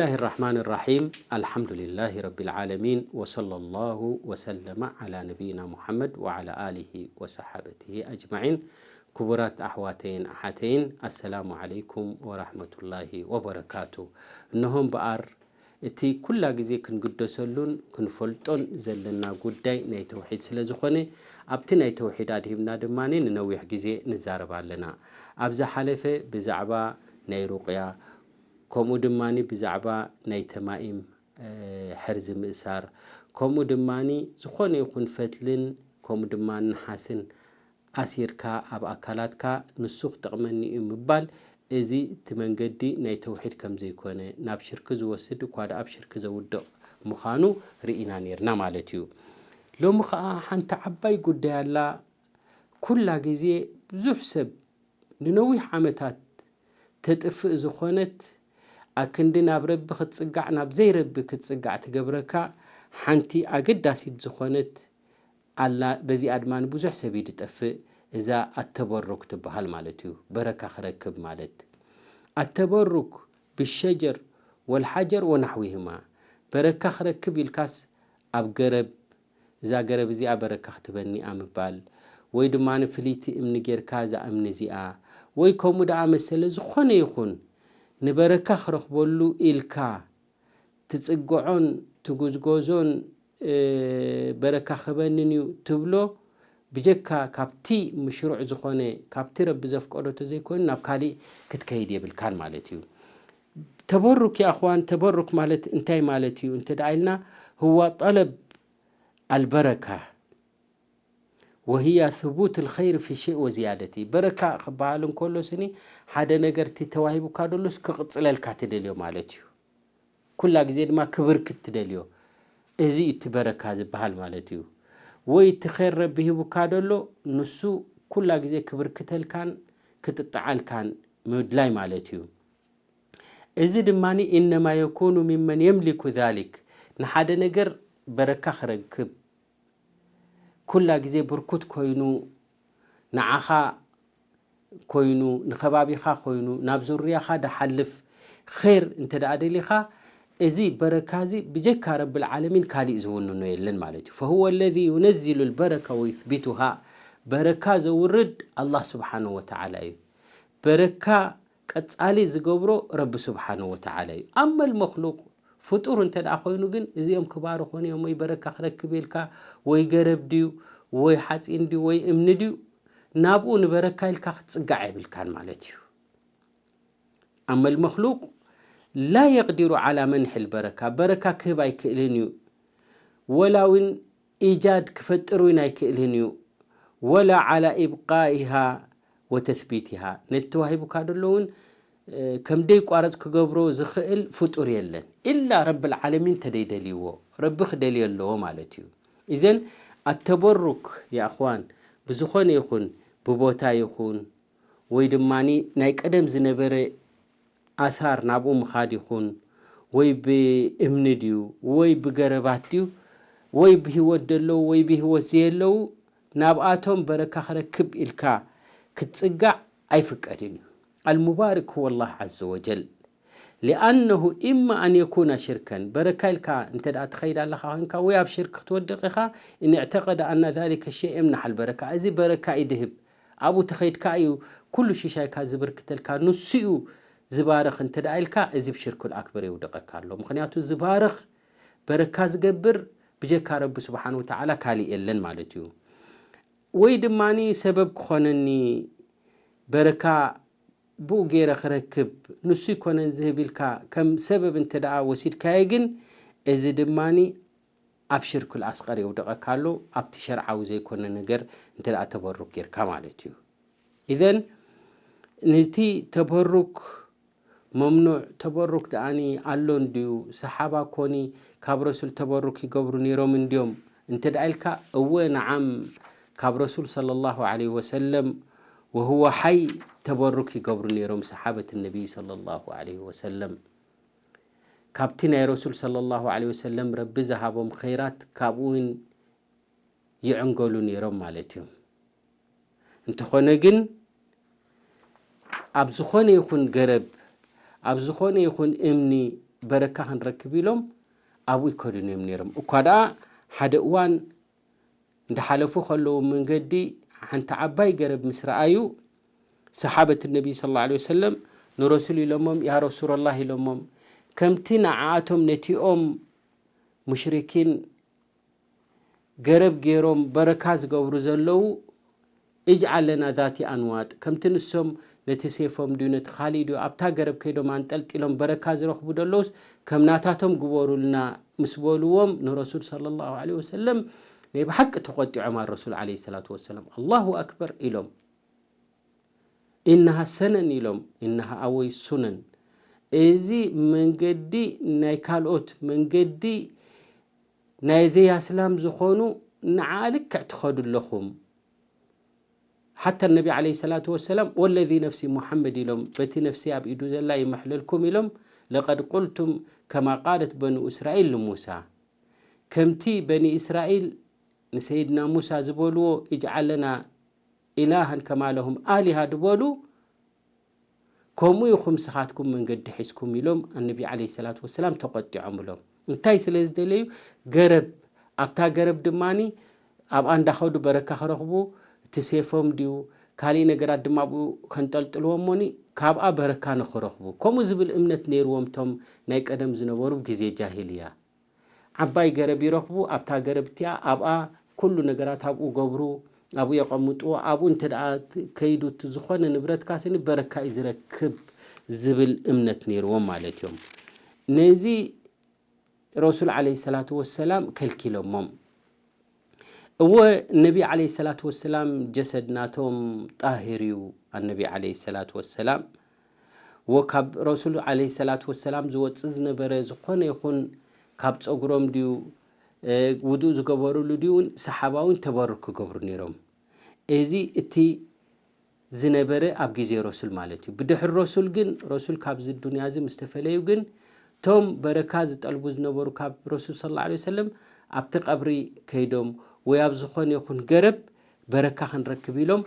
الله الرحمن الرحيم. الحمد لله رب العالمين، وصلى الله وسلم على نبينا محمد وعلى آله وصحابته أجمعين. ክቡራት ኣሕዋተይን ኣሓተይን፣ ኣሰላሙ ዓለይኩም ወራህመቱላሂ ወበረካቱ። እነሆ እምበኣር እቲ ኩላ ግዜ ክንግደሰሉን ክንፈልጦን ዘለና ጉዳይ ናይ ተውሒድ ስለ ዝኾነ፣ ኣብቲ ናይ ተውሒድ ኣድሂብና ድማ ንነዊሕ ግዜ ንዛረብ ኣለና። ኣብ ዝሓለፈ ብዛዕባ ናይ ሩቕያ፣ ከምኡ ድማ ብዛዕባ ናይ ተማኢም፣ እ፣ ሕርዚ ምእሳር፣ ከምኡ ድማ ዝኾነ ይኹን ፈትልን ከምኡ ድማ ነሓስን ኣሲርካ ኣብ ኣካላትካ ንሱ ክጠቕመኒ እዩ ምባል፣ እዚ እቲ መንገዲ ናይ ተውሒድ ከም ዘይኮነ፣ ናብ ሽርኪ ዝወስድ እኳ ደኣ ኣብ ሽርኪ ዘውድቕ ምዃኑ ርኢና ኔርና ማለት እዩ። ሎሚ ኸኣ ሓንቲ ዓባይ ጉዳይ ኣላ። ኩላ ግዜ ብዙሕ ሰብ ንነዊሕ ዓመታት ተጥፍእ ዝኾነት፣ ኣክንዲ ናብ ረቢ ክትጽጋዕ ናብ ዘይረቢ ክትጽጋዕ ትገብረካ ሓንቲ ኣገዳሲት ዝኾነት ኣላ። በዚኣ ድማ ብዙሕ ሰብ እዩ ዝጠፍእ። እዛ ኣተበሩክ ትበሃል ማለት እዩ፣ በረካ ክረክብ ማለት። ኣተበሩክ ብሸጀር ወልሓጀር ወናሕዊህማ፣ በረካ ክረክብ ኢልካስ ኣብ ገረብ፣ እዛ ገረብ እዚኣ በረካ ክትበኒ እያ ምባል፣ ወይ ድማ ንፍልይቲ እምኒ ጌርካ እዛ እምኒ እዚኣ፣ ወይ ከምኡ ደኣ መሰለ ዝኾነ ይኹን ንበረካ ክረኽበሉ ኢልካ ትጽግዖን ትጉዝጎዞን፣ እ፣ በረካ ክበንን እዩ ትብሎ፣ ብጀካ ካብቲ ምሽሩዕ ዝኾነ፣ ካብቲ ረቢ ዘፍቀዶ ተዘይኮይኑ ናብ ካሊእ ክትከይድ የብልካን ማለት እዩ። ተበሩክ፣ ያ እኽዋን፣ ተበሩክ ማለት እንታይ ማለት እዩ እንተ ደኣ ኢልና፣ ህዋ ጠለብ ኣልበረካ ወህያ ثبوت الخير في شيء وزيادته። በረካ ክበሃል እንከሎ ስኒ፣ ሓደ ነገር እቲ ተዋሂቡካ ደሎስ ክቕጽለልካ ትደልዮ ማለት እዩ። ኩላ ግዜ ድማ ክብርክት ትደልዮ። እዚ እዩ እቲ በረካ ዝበሃል ማለት እዩ። ወይ እቲ ኸይር ረቢ ሂቡካ ደሎ፣ ንሱ ኩላ ግዜ ክብርክተልካን ክጥጥዓልካን ምድላይ ማለት እዩ። እዚ ድማ إنما يكون ممن يملك ذلك። ንሓደ ነገር በረካ ክረክብ፣ ኩላ ግዜ ብርኩት ኮይኑ፣ ንዓኻ ኮይኑ፣ ንኸባቢኻ ኮይኑ፣ ናብ ዙርያኻ ድሓልፍ ኸይር እንተ ደኣ ደሊኻ፣ እዚ በረካ እዚ ብጀካ ረብል ዓለሚን ካሊእ ዝውንኖ የለን ማለት እዩ። فهو الذي ينزل البركة ويثبتها። በረካ ዘውርድ ኣላህ ስብሓነሁ ወተዓላ እዩ። በረካ ቀጻሊ ዝገብሮ ረቢ ስብሓነሁ ወተዓላ እዩ። ኣመል መኽሉቅ፣ ፍጡር እንተ ደኣ ኮይኑ ግን፣ እዚኦም ክባርኹኒ እዮም ወይ በረካ ክረክብ ኢልካ፣ ወይ ገረብ ድዩ፣ ወይ ሓጺን ድዩ፣ ወይ እምኒ ድዩ፣ ናብኡ ንበረካ ኢልካ ክትጽጋዕ የብልካን ማለት እዩ። ኣመል መኽሉቅ ላ የቅዲሩ ዓላ መንሒ ልበረካ፣ በረካ ክህብ ኣይክእልን እዩ። ወላ እውን ኢጃድ ክፈጥር እውን ኣይክእልን እዩ። ወላ ዓላ ኢብቃኢሃ ወተስቢቲሃ፣ ነቲ ተዋሂቡካ ደሎ እውን፣ እ፣ ከም ደይቋረጽ ክገብሮ ዝኽእል ፍጡር የለን። ኢላ ረብል ዓለሚን ተደይደልይዎ፣ ረቢ ክደልዮ ኣለዎ ማለት እዩ። ኢዘን ኣተበሩክ፣ ያ እኽዋን፣ ብዝኾነ ይኹን፣ ብቦታ ይኹን፣ ወይ ድማ ናይ ቀደም ዝነበረ ኣሳር ናብኡ ምኻድ ይኹን፣ ወይ ብእምኒ ድዩ፣ ወይ ብገረባት ድዩ፣ ወይ ብህይወት ደለዉ፣ ወይ ብህይወት ዘየለዉ፣ ናብኣቶም በረካ ክረክብ ኢልካ ክትጽጋዕ ኣይፍቀድን እዩ። المبارك هو الله عز وجل، لأنه إما أن يكون شركا، በረካ ኢልካ እንተ ደኣ ትኸይድ ኣለኻ ኮይንካ፣ ወይ ኣብ ሽርክ ክትወድቕ ኢኻ። إن اعتقد أن ذلك الشيء يمنح البركة، እዚ በረካ እዩ ድህብ፣ ኣብኡ ተኸይድካ እዩ ኩሉ ሽሻይካ ዝብርክተልካ፣ ንሱ እዩ ዝባርኽ እንተ ደኣ ኢልካ፣ እዚ ብሽርኩል ኣክበር የውድቐካ ኣሎ። ምኽንያቱ ዝባርኽ፣ በረካ ዝገብር ብጀካ ረቢ ስብሓን ወተዓላ ካሊእ የለን ማለት እዩ። ወይ ድማ ሰበብ ክኾነኒ፣ በረካ ብኡ ገይረ ክረክብ፣ ንሱ ይኮነን ዝህብ ኢልካ ከም ሰበብ እንተ ደኣ ወሲድካዮ ግን፣ እዚ ድማ ኣብ ሽርኩል ኣስቐር የውድቐካ ኣሎ፣ ኣብቲ ሸርዓዊ ዘይኮነ ነገር እንተ ደኣ ተበሩክ ጌርካ ማለት እዩ። ኢዘን ነቲ ተበሩክ መምኑዕ፣ ተበሩክ ደኣኒ ኣሎ እንድዩ፣ ሰሓባ ኮኒ ካብ ረሱል ተበሩክ ይገብሩ ነይሮም እንድዮም እንተ ደኣ ኢልካ፣ እወ ነዓም፣ ካብ ረሱል ሰለላሁ ዐለይሂ ወሰለም ወሁወ ሓይ ተበሩክ ይገብሩ ነይሮም ሰሓበት ነቢይ ሰለላሁ ዐለይሂ ወሰለም። ካብቲ ናይ ረሱል ሰለላሁ ዐለይሂ ወሰለም ረቢ ዝሃቦም ኸይራት ካብኡ እውን ይዕንገሉ ነይሮም ማለት እዮም። እንተኾነ ግን ኣብ ዝኾነ ይኹን ገረብ፣ ኣብ ዝኾነ ይኹን እምኒ፣ በረካ ክንረክብ ኢሎም ኣብኡ ይከዱን እዮም ነይሮም። እኳ ደኣ ሓደ እዋን እንዳሓለፉ ከለዉ መንገዲ ሓንቲ ዓባይ ገረብ ምስ ረኣዩ፣ ሰሓበት ነቢይ ሰለላሁ ዐለይሂ ወሰለም ንረሱል ኢሎሞም፣ "ያ ረሱለላህ" ኢሎሞም፣ "ከምቲ ንዓኣቶም ነቲኦም ሙሽሪኪን ገረብ ገይሮም በረካ ዝገብሩ ዘለዉ፣ እጅዓል ለና ዛቲ ኣንዋጥ፣ ከምቲ ንሶም ነቲ ሴፎም ድዩ ነቲ ካሊእ ድዩ ኣብታ ገረብ ከይዶም ኣንጠልጢሎም በረካ ዝረኽቡ ዘለዉስ ከም ናታቶም ግበሩልና" ምስ በልዎም ንረሱል ሰለላሁ ዐለይሂ ወሰለም ናይ ብሓቂ ተቖጢዖም። ኣረሱል ዐለይሂ ሰላቱ ወሰላም ኣላሁ ኣክበር ኢሎም። ኢነሃ ሰነን ኢሎም፣ ኢነሃ ኣወይ ሱነን፣ እዚ መንገዲ ናይ ካልኦት መንገዲ ናይ ዘይ ኣስላም ዝኾኑ ንዓ ልክዕ ትኸዱ ኣለኹም። ሓታ ነቢ ዐለይሂ ሰላቱ ወሰላም ወለዚ ነፍሲ ሙሓመድ ኢሎም፣ በቲ ነፍሲ ኣብ ኢዱ ዘላ ይምሕለልኩም ኢሎም፣ ለቀድ ቁልቱም ከማ ቃለት በኑ እስራኤል ንሙሳ፣ ከምቲ በኒ እስራኤል ንሰይድና ሙሳ ዝበልዎ እጅዓል ለና ኢላሃን ከማ ለሁም ኣሊሃ ድበሉ፣ ከምኡ ኢኹም ስኻትኩም መንገዲ ሒዝኩም ኢሎም ኣነቢ ዐለይሂ ሰላቱ ወሰላም ተቆጢዖም ብሎም። እንታይ ስለ ዝደለዩ? ገረብ፣ ኣብታ ገረብ ድማኒ ኣብኣ እንዳኸዱ በረካ ክረኽቡ፣ እቲ ሴፎም ድዩ ካሊእ ነገራት ድማ ኣብኡ ከንጠልጥልዎ እሞኒ ካብኣ በረካ ንኽረኽቡ፣ ከምኡ ዝብል እምነት ነይርዎም እቶም ናይ ቀደም ዝነበሩ ግዜ ጃሂልያ። ዓባይ ገረብ ይረኽቡ፣ ኣብታ ገረብ እቲኣ ኣብኣ ኩሉ ነገራት ኣብኡ ገብሩ፣ ኣብኡ የቐምጥዎ። ኣብኡ እንተ ደኣ ት-፣ ከይዱ እቲ ዝኾነ ንብረትካ ስኒ በረካ እዩ ዝረክብ ዝብል እምነት ነይርዎም ማለት እዮም። ነዚ ረሱል ዐለይሂ ሰላቱ ወሰላም ከልኪሎሞም። እወ፣ ነቢ ዐለይሂ ሰላቱ ወሰላም ጀሰድ ናቶም ጣሂር እዩ። ኣነቢ ዐለይሂ ሰላቱ ወሰላም ወካብ ረሱል ዐለይሂ ሰላቱ ወሰላም ዝወፅእ ዝነበረ ዝኾነ ይኹን ካብ ፀጉሮም ድዩ፣ እ፣ ውዱእ ዝገበሩሉ ድዩ፣ እውን ሰሓባ እውን ተበሩክ ክገብሩ ነይሮም። እዚ እቲ ዝነበረ ኣብ ግዜ ረሱል ማለት እዩ። ብድሕሪ ረሱል ግን፣ ረሱል ካብዚ ዱንያ እዚ ምስ ተፈለዩ ግን፣ እቶም በረካ ዝጠልቡ ዝነበሩ ካብ ረሱል ሰለላሁ ዐለይሂ ወሰለም ኣብቲ ቀብሪ ከይዶም ወይ ኣብ ዝኾነ ይኹን ገረብ በረካ ክንረክብ ኢሎም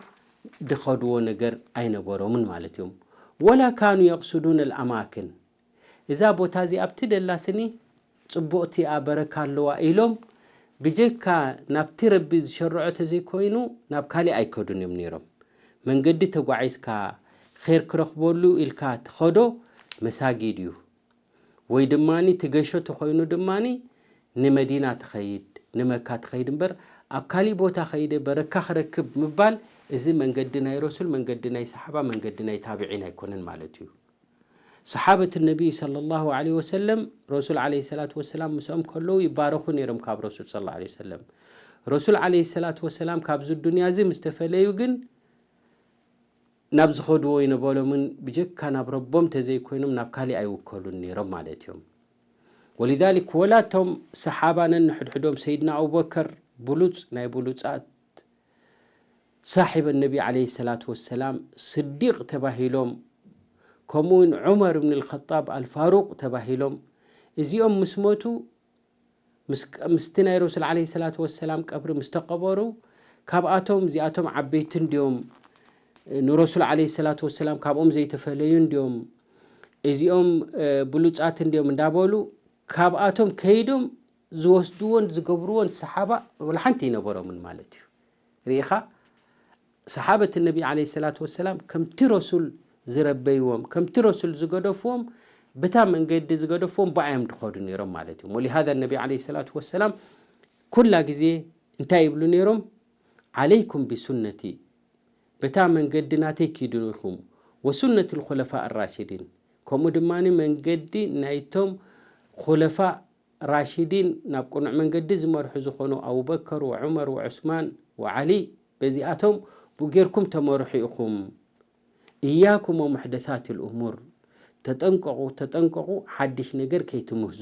ድኸድዎ ነገር ኣይነበሮምን ማለት እዮም። ወላ ካኑ የቕሱዱን ኣልኣማክን፣ እዛ ቦታ እዚኣ ኣብቲ ደላ ስኒ ጽቡቕቲ እያ፣ በረካ ኣለዋ ኢሎም ብጀካ ናብቲ ረቢ ዝሸርዖ ተዘይኮይኑ ናብ ካሊእ ኣይከዱን እዮም ነይሮም። መንገዲ ተጓዒዝካ ኼር ክረኽበሉ ኢልካ ትኸዶ መሳጊድ እዩ። ወይ ድማኒ ትገሾ ተኾይኑ ድማኒ ንመዲና ትኸይድ፣ ንመካ ትኸይድ እምበር ኣብ ካሊእ ቦታ ኸይደ በረካ ክረክብ ምባል፣ እዚ መንገዲ ናይ ረሱል፣ መንገዲ ናይ ሰሓባ፣ መንገዲ ናይ ታብዒን ኣይኮነን ማለት እዩ። ሰሓበት ነቢይ ሰለላሁ ዐለይሂ ወሰለም፣ ረሱል ዐለይሂ ሰላቱ ወሰላም ምስኦም ከለዉ ይባረኹ ነይሮም ካብ ረሱል ሰለላሁ ዐለይሂ ወሰለም። ረሱል ዐለይሂ ሰላቱ ወሰላም ካብዚ ዱንያ እዚ ምስ ተፈለዩ ግን ናብ ዝኸድዎ ይነበሎምን ብጀካ ናብ ረቦም ተዘይኮይኖም ናብ ካሊእ ኣይውከሉን ነይሮም ማለት እዮም። ወሊዛሊክ ወላ እቶም ሰሓባ ነንሕድሕዶም ሰይድና ኣቡበከር ብሉጽ ናይ ብሉጻት ሳሒብ ነቢ ዐለይሂ ሰላቱ ወሰላም ስዲቕ ተባሂሎም፣ ከምኡውን ዑመር ብን ልኸጣብ ኣልፋሩቅ ተባሂሎም፣ እዚኦም ምስ ሞቱ ምስ፣ ምስቲ ናይ ረሱል ዐለይሂ ሰላቱ ወሰላም ቀብሪ ምስ ተቐበሩ፣ ካብኣቶም እዚኣቶም ዓበይቲ እንድዮም፣ ንረሱል ዐለይሂ ሰላቱ ወሰላም ካብኦም ዘይተፈለዩ እንድዮም፣ እዚኦም፣ እ፣ ብሉጻት እንድዮም እንዳበሉ፣ ካብኣቶም ከይዶም ዝወስድዎን ዝገብርዎን ሰሓባ ወላ ሓንቲ ኣይነበሮምን ማለት እዩ። ርኢኻ? ሰሓበት ነቢ ዐለይሂ ሰላቱ ወሰላም ከምቲ ረሱል ዝረበይዎም፣ ከምቲ ረሱል ዝገደፍዎም፣ በታ መንገዲ ዝገደፍዎም ብኣዮም ድኸዱ ነይሮም ማለት እዮም። ወሊሃዛ ነቢ ዐለይሂ ሰላቱ ወሰላም ኩላ ግዜ እንታይ ይብሉ ነይሮም? "ዐለይኩም ቢሱነቲ፣ በታ መንገዲ ናተይ ኪዱ ኢኹም፣ ወሱነት ልኹለፋ ራሽዲን፣ ከምኡ ድማ መንገዲ ናይቶም ኹለፋ ራሽዲን፣ ናብ ቅኑዕ መንገዲ ዝመርሑ ዝኾኑ ኣቡበከር ወዑመር ወዑስማን ወዓሊ፣ በዚኣቶም ብኡ ጌርኩም ተመርሑ ኢኹም። እያኩም ወሙሕደሳት ልእሙር፣ ተጠንቀቑ፣ ተጠንቀቑ፣ ሓድሽ ነገር ከይትምህዙ።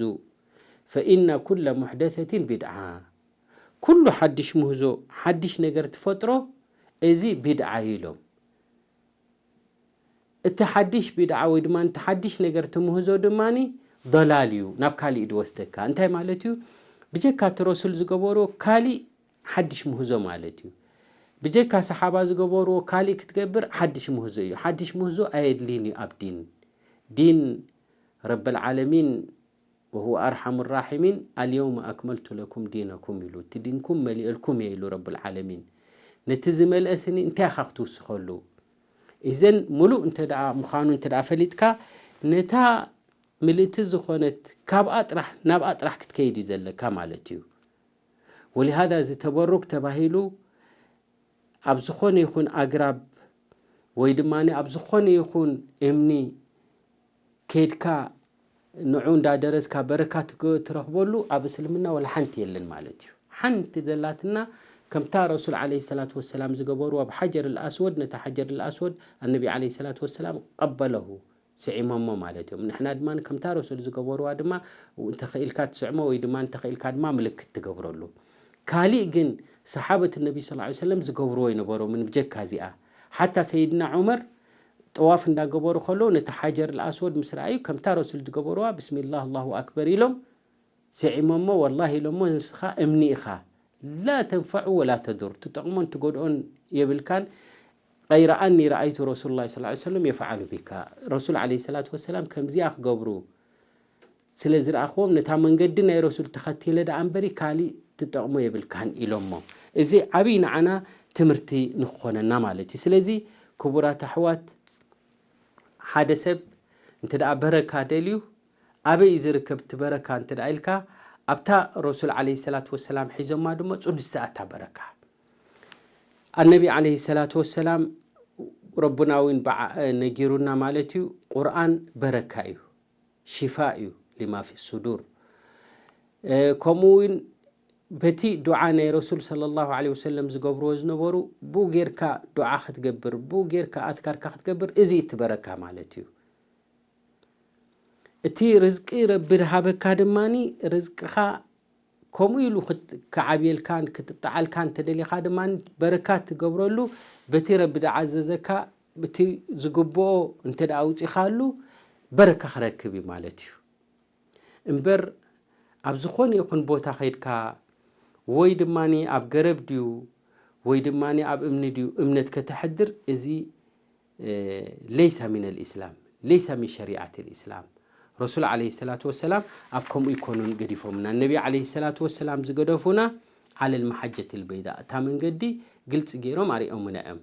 ፈኢነ ኩለ ሙሕደሰትን ቢድዓ፣ ኩሉ ሓድሽ ምህዞ፣ ሓድሽ ነገር ትፈጥሮ፣ እዚ ቢድዓ እዩ" ኢሎም። እቲ ሓድሽ ቢድዓ ወይ ድማ እቲ ሓድሽ ነገር ትምህዞ ድማ ዶላል እዩ፣ ናብ ካሊእ ድወስደካ። እንታይ ማለት እዩ? ብጀካ እቲ ረሱል ዝገበርዎ ካሊእ ሓድሽ ምህዞ ማለት እዩ። ብጀካ ሰሓባ ዝገበርዎ ካሊእ ክትገብር ሓድሽ ምህዞ እዩ። ሓድሽ ምህዞ ኣየድልይን እዩ ኣብ ዲን። ዲን ረብል ዓለሚን وهو أرحم الراحمين، اليوم أكملت لكم دينكم ኢሉ፣ እቲ ዲንኩም መሊኤልኩም እየ ኢሉ ረብል ዓለሚን። ነቲ ዝመልአ ስኒ እንታይ ኢኻ ክትውስኸሉ? ኢዘን ምሉእ እንተ ደኣ ምዃኑ እንተ ደኣ ፈሊጥካ፣ ነታ ምልእቲ ዝኾነት ካብኣ ጥራሕ ናብኣ ጥራሕ ክትከይድ እዩ ዘለካ ማለት እዩ። ወሊሃዛ እዚ ተበሩክ ተባሂሉ ኣብ ዝኾነ ይኹን ኣግራብ ወይ ድማ ኣብ ዝኾነ ይኹን እምኒ ከይድካ ንዑ እንዳደረስካ በረካ ትረኽበሉ ኣብ እስልምና ወላ ሓንቲ የለን ማለት እዩ። ሓንቲ ዘላትና ከምታ ረሱል ዓለይሂ ሰላቱ ወሰላም ዝገበሩ ኣብ ሓጀር ኣልኣስወድ፣ ነታ ሓጀር ኣልኣስወድ ኣነቢ ዓለይሂ ሰላቱ ወሰላም ቀበለሁ፣ ስዒሞሞ ማለት እዮም። ንሕና ድማ ከምታ ረሱል ዝገበሩዋ ድማ እንተኽኢልካ ትስዕሞ ወይ ድማ እንተኽኢልካ ድማ ምልክት ትገብረሉ። ካሊእ ግን ሰሓበት ነቢ ስ ሰለም ዝገብርዎ ኣይነበሮምን ብጀካ እዚኣ። ሓታ ሰይድና ዑመር ጠዋፍ እንዳገበሩ ከለዉ ነቲ ሓጀር ኣልኣስወድ ምስ ረኣዩ ከምታ ረሱል ዝገበሩዋ ብስሚላህ ኣላሁ ኣክበር ኢሎም ስዒሞሞ፣ ወላሂ ኢሎሞ፣ ንስኻ እምኒ ኢኻ፣ ላ ተንፈዑ ወላ ተዱር፣ ትጠቕሞን ትጎድኦን የብልካን። ቀይረ ኣኒ ረኣይቱ ረሱሉላ ስ ሰለም የፍዓሉ ቢካ፣ ረሱል ዓለይሂ ሰላቱ ወሰላም ከምዚኣ ክገብሩ ስለ ዝረኣኽዎም ነታ መንገዲ ናይ ረሱል ተኸቲለ ደኣ እምበሪ ካሊእ ትጠቕሞ የብልካን ኢሎሞ። እዚ ዓብዪ ንዓና ትምህርቲ ንክኾነና ማለት እዩ። ስለዚ ክቡራት ኣሕዋት፣ ሓደ ሰብ እንተ ደኣ በረካ ደልዩ ኣበይ እዩ ዝርከብ እቲ በረካ እንተ ደኣ ኢልካ፣ ኣብታ ረሱል ዓለይሂ ሰላቱ ወሰላም ሒዞማ ድመጹ ንሳ እታ በረካ። ኣነቢ ዓለይሂ ሰላቱ ወሰላም ረቡና እውን በዓ-፣ ነጊሩና ማለት እዩ። ቁርኣን በረካ እዩ፣ ሽፋ እዩ ሊማ ፊ ሱዱር። እ፣ ከምኡ እውን በቲ ዱዓ ናይ ረሱል ሰለላሁ ዐለይሂ ወሰለም ዝገብርዎ ዝነበሩ ብኡ ጌርካ ዱዓ ክትገብር፣ ብኡ ጌርካ ኣዝካርካ ክትገብር፣ እዚ እዩ እቲ በረካ ማለት እዩ። እቲ ርዝቂ ረቢ ዝሃበካ ድማኒ ርዝቅኻ ከምኡ ኢሉ ክት-፣ ክዓብየልካን ክትጠዓልካን እንተደሊኻ ድማኒ በረካ ትገብረሉ በቲ ረቢ ዝዓዘዘካ፣ እቲ ዝግብኦ እንተ ደኣ ኣውጺኻሉ በረካ ክረክብ እዩ ማለት እዩ። እምበር ኣብ ዝኾነ ይኹን ቦታ ኸይድካ ወይ ድማኒ ኣብ ገረብ ድዩ ወይ ድማኒ ኣብ እምኒ ድዩ እምነት ከተሕድር፣ እዚ፣ እ፣ ለይሰ ሚነል ኢስላም፣ ለይሰ ሚን ሸሪዓት ልኢስላም። ረሱል ዓለይሂ ሰላቱ ወሰላም ኣብ ከምኡ ይኮኑን ገዲፎምና። ነቢ ዓለይሂ ሰላቱ ወሰላም ዝገደፉና ዓለል መሓጀት ልበይዳ፣ እታ መንገዲ ግልጺ ገይሮም ኣሪኦምና እዮም።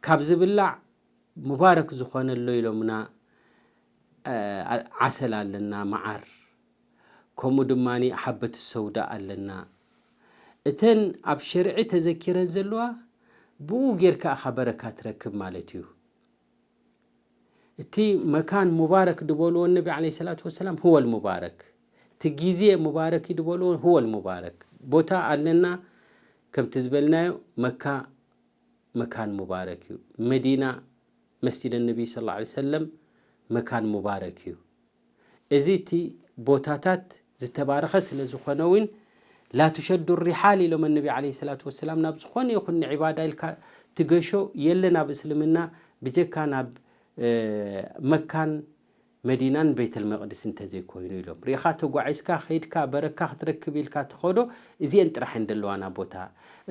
ካብ ዝብላዕ ሙባረክ ዝኾነ ኣሎ ኢሎምና፣ እ፣ ዓሰል ኣለና፣ መዓር፣ ከምኡ ድማ ሓበት ሰውዳ ኣለና። እተን ኣብ ሸርዒ ተዘኪረን ዘለዋ ብኡ ጌርካ ኢኻ በረካ ትረክብ ማለት እዩ። እቲ መካን ሙባረክ ዝበልዎ ነቢ ዓለይሂ ሰላቱ ወሰላም ሁወል ሙባረክ፣ እቲ ግዜ ሙባረክ እዩ ዝበልዎ ሁወል ሙባረክ። ቦታ ኣለና፣ ከምቲ ዝበልናዮ መካ መካን ሙባረክ እዩ። መዲና መስጂድ ነቢ ሰለላሁ ዐለይሂ ወሰለም መካን ሙባረክ እዩ። እዚ እቲ ቦታታት ዝተባረኸ ስለ ዝኾነ እውን ላ ቱሸዱ ሪሓል ኢሎም ነቢ ዓለይሂ ሰላቱ ወሰላም፣ ናብ ዝኾነ ይኹን ንዒባዳ ኢልካ ትገሾ የለን ኣብ እስልምና ብጀካ ናብ፣ እ፣ መካን መዲናን ቤተል መቅድስ እንተዘይኮይኑ ኢሎም። ሪኢኻ ተጓዒዝካ ኸይድካ በረካ ክትረክብ ኢልካ ትኸዶ እዚአን ጥራሕ እየን ደለዋና ቦታ።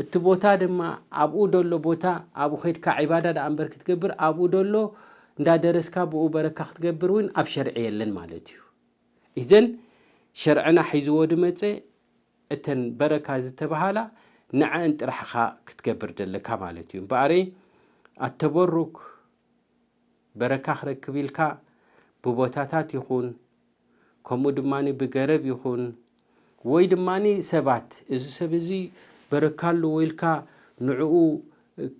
እቲ ቦታ ድማ ኣብኡ ደሎ ቦታ ኣብኡ ኸይድካ ዒባዳ ደኣ እምበር ክትገብር ኣብኡ ደሎ እንዳደረስካ ብኡ በረካ ክትገብር እውን ኣብ ሸርዒ የለን ማለት እዩ። ኢዘን ሸርዕና ሒዝዎ ድመጸ እተን በረካ ዝተባሃላ ንዐን ጥራሕኻ ክትገብር ደለካ ማለት እዩ። እምበኣረይ ኣተበሩክ በረካ ክረክብ ኢልካ ብቦታታት ይኹን፣ ከምኡ ድማ ብገረብ ይኹን፣ ወይ ድማ ሰባት፣ "እዚ ሰብ እዚ በረካ ኣለዎ" ኢልካ ንዕኡ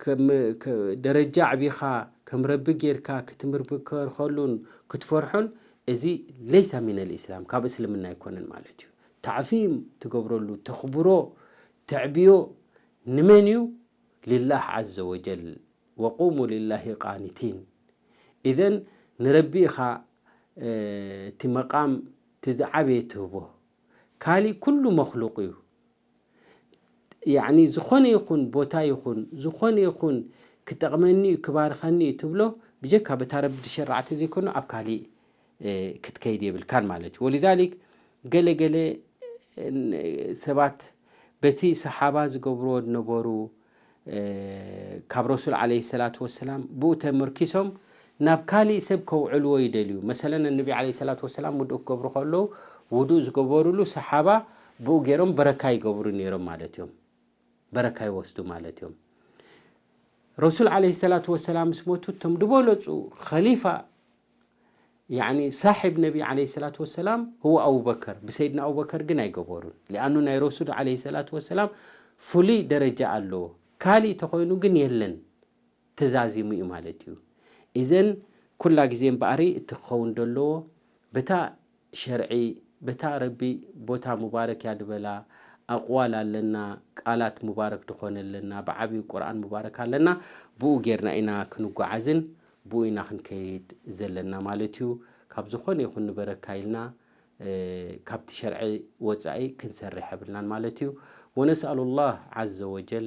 ከም፣ ከ-፣ ደረጃ ኣዕቢኻ ከም ረቢ ጌርካ ክትምብርከኸሉን ክትፈርሖን፣ እዚ ለይሳ ሚነል ኢስላም፣ ካብ እስልምና ኣይኮነን ማለት እዩ። ታዕዚም ትገብረሉ፣ ተኽብሮ፣ ተዕብዮ ንመን እዩ? ሊላህ ዓዘ ወጀል። "ወቁሙ ሊላሂ ቃኒቲን።" ኢዘን ንረቢ ኢኻ፣ እ፣ እቲ መቃም እቲ ዝዓበየ ትህቦ። ካሊእ ኩሉ መኽሉቕ እዩ። ያዕኒ ዝኾነ ይኹን ቦታ ይኹን፣ ዝኾነ ይኹን ክጠቕመኒ እዩ፣ ክባርኸኒ እዩ ትብሎ፣ ብጀካ በታ ረቢ ዝሸራዕ ተዘይኮይኑ ኣብ ካሊእ፣ እ፣ ክትከይድ የብልካን ማለት እዩ። ወሊዛሊክ ገለ ገለ፣ እ፣ ሰባት በቲ ሰሓባ ዝገብርዎ ዝነበሩ፣ እ፣ ካብ ረሱል ዓለይሂ ሰላቱ ወሰላም ብኡ ተመርኪሶም ናብ ካሊእ ሰብ ከውዕልዎ ይደልዩ። መሰለን ነቢ ዓለይሂ ሰላቱ ወሰላም ውዱእ ክገብሩ ከለዉ ውዱእ ዝገበሩሉ ሰሓባ ብኡ ገይሮም በረካ ይገብሩ ነይሮም ማለት እዮም። በረካ ይወስዱ ማለት እዮም። ረሱል ዓለይሂ ሰላቱ ወሰላም ምስ ሞቱ እቶም ዝበለፁ ኸሊፋ ያኒ ሳሒብ ነቢ ዓለይሂ ሰላቱ ወሰላም ህወ ኣቡበከር ብሰይድና ኣቡበከር ግን ኣይገበሩን። ሊኣኑ ናይ ረሱል ዓለይሂ ሰላቱ ወሰላም ፍሉይ ደረጃ ኣለዎ። ካሊእ ተኾይኑ ግን የለን። ተዛዚሙ እዩ ማለት እዩ። እዘን ኩላ ግዜ እምበኣሪ እቲ ክኸውን ዘለዎ በታ ሸርዒ በታ ረቢ ቦታ ሙባረክ እያ ዝበላ ኣቕዋል ኣለና፣ ቃላት ሙባረክ ዝኾነ ኣለና፣ ብዓብዩ ቁርኣን ሙባረክ ኣለና። ብኡ ጌርና ኢና ክንጓዓዝን ብኡ ኢና ክንከይድ ዘለና ማለት እዩ። ካብ ዝኾነ ይኹን ንበረካ ኢልና ካብቲ ሸርዒ ወፃኢ ክንሰርሕ የብልናን ማለት እዩ። ونسأل الله عز وجل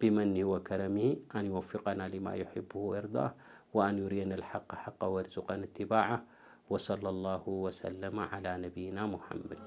بمنه وكرمه أن يوفقنا لما يحبه ويرضاه وأن يرينا الحق حقا ويرزقنا اتباعه. وصلى الله وسلم على نبينا محمد.